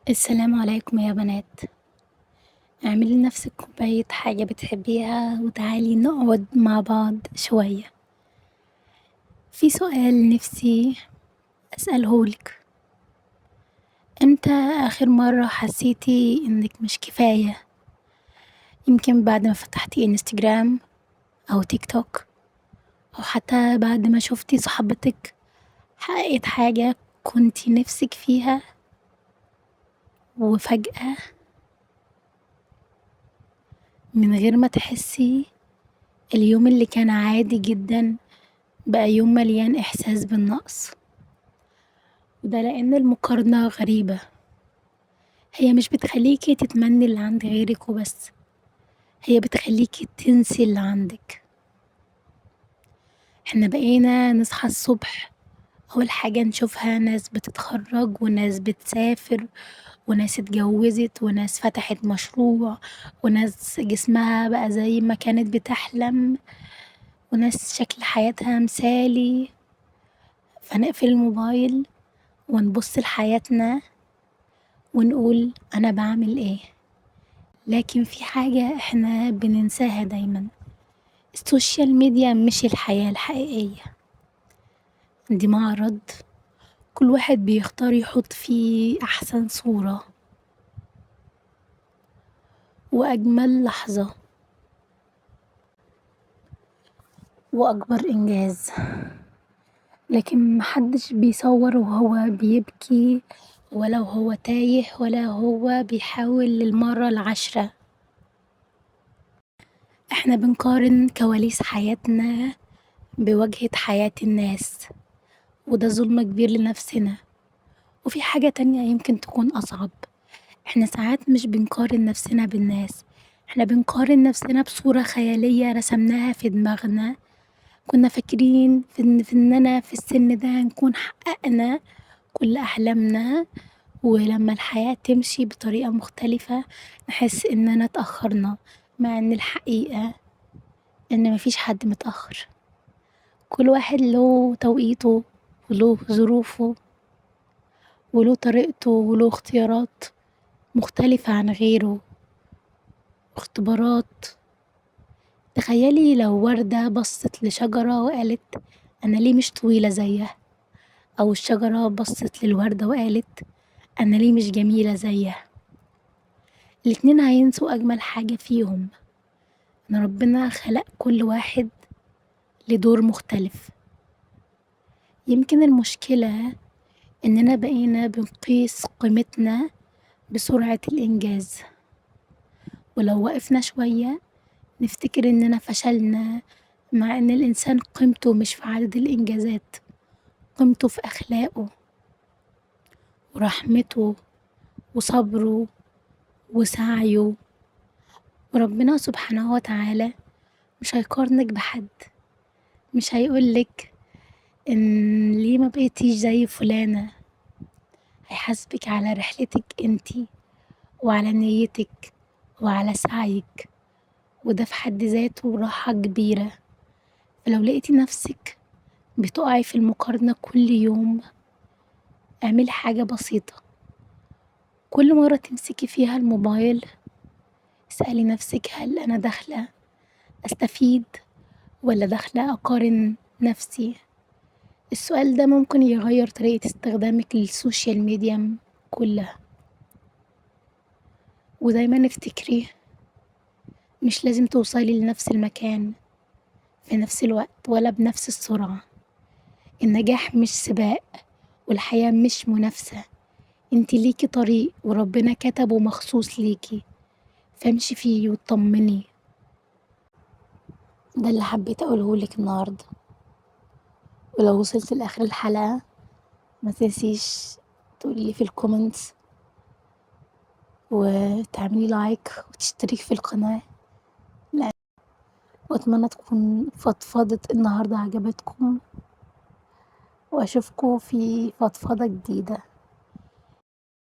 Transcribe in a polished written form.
السلام عليكم يا بنات. اعملي لنفسك كوباية حاجة بتحبيها وتعالي نقعد مع بعض شوية. في سؤال نفسي أسألهولك: امتى آخر مرة حسيتي إنك مش كفاية؟ يمكن بعد ما فتحتي انستجرام أو تيك توك، أو حتى بعد ما شفتي صاحبتك حققت حاجة كنتي نفسك فيها، وفجأة من غير ما تحسي اليوم اللي كان عادي جدا بقى يوم مليان إحساس بالنقص. وده لأن المقارنة غريبة، هي مش بتخليكي تتمني اللي عند غيرك وبس، هي بتخليكي تنسي اللي عندك. احنا بقينا نصحى الصبح أول حاجة نشوفها ناس بتتخرج وناس بتسافر وناس اتجوزت وناس فتحت مشروع وناس جسمها بقى زي ما كانت بتحلم وناس شكل حياتها مثالي. فنقفل الموبايل ونبص لحياتنا ونقول أنا بعمل إيه؟ لكن في حاجة إحنا بننساها دايما: ال social media مش الحياة الحقيقية، دي معرض كل واحد بيختار يحط فيه أحسن صورة وأجمل لحظة وأكبر إنجاز، لكن محدش بيصور وهو بيبكي ولا وهو تايه ولا هو بيحاول للمرة 10. احنا بنقارن كواليس حياتنا بواجهة حياة الناس، وده ظلم كبير لنفسنا. وفي حاجة تانية يمكن تكون أصعب: احنا ساعات مش بنقارن نفسنا بالناس، احنا بنقارن نفسنا بصورة خيالية رسمناها في دماغنا. كنا فاكرين في إننا في السن ده نكون حققنا كل أحلامنا، ولما الحياة تمشي بطريقة مختلفة نحس إننا اتأخرنا، مع إن الحقيقة إن مفيش حد متأخر. كل واحد له توقيته وله ظروفه وله طريقته وله اختيارات مختلفة عن غيره، اختبارات. تخيلي لو وردة بصت لشجرة وقالت أنا ليه مش طويلة زيها، أو الشجرة بصت للوردة وقالت أنا ليه مش جميلة زيها. الاتنين هينسوا أجمل حاجة فيهم، إن ربنا خلق كل واحد لدور مختلف. يمكن المشكلة إننا بقينا بنقيس قيمتنا بسرعة الإنجاز، ولو وقفنا شوية نفتكر إننا فشلنا، مع إن الإنسان قيمته مش في عدد الإنجازات، قيمته في أخلاقه ورحمته وصبره وسعيه. وربنا سبحانه وتعالى مش هيقارنك بحد، مش هيقولك إن ليه ما بقيتيش زي فلانة، هيحاسبك على رحلتك انتي وعلى نيتك وعلى سعيك، وده في حد ذاته راحة كبيرة. فلو لقيتي نفسك بتقعي في المقارنة كل يوم، اعملي حاجة بسيطة: كل مرة تمسكي فيها الموبايل اسألي نفسك هل أنا داخلة أستفيد ولا داخلة أقارن نفسي؟ السؤال ده ممكن يغير طريقة استخدامك لل social media كلها. ودايما افتكري مش لازم توصلي لنفس المكان في نفس الوقت ولا بنفس السرعة. النجاح مش سباق والحياة مش منافسة، انتي ليكي طريق وربنا كتبه مخصوص ليكي، فامشي فيه وطمني. ده اللي حبيت أقوله لك النهاردة. ولو وصلت لآخر الحلقة ما تنسيش تقولي في ال comments وتعملي like وتشتركي في القناة. وأتمنى تكون فضفضة النهاردة عجبتكم، وأشوفكم في فضفضة جديدة.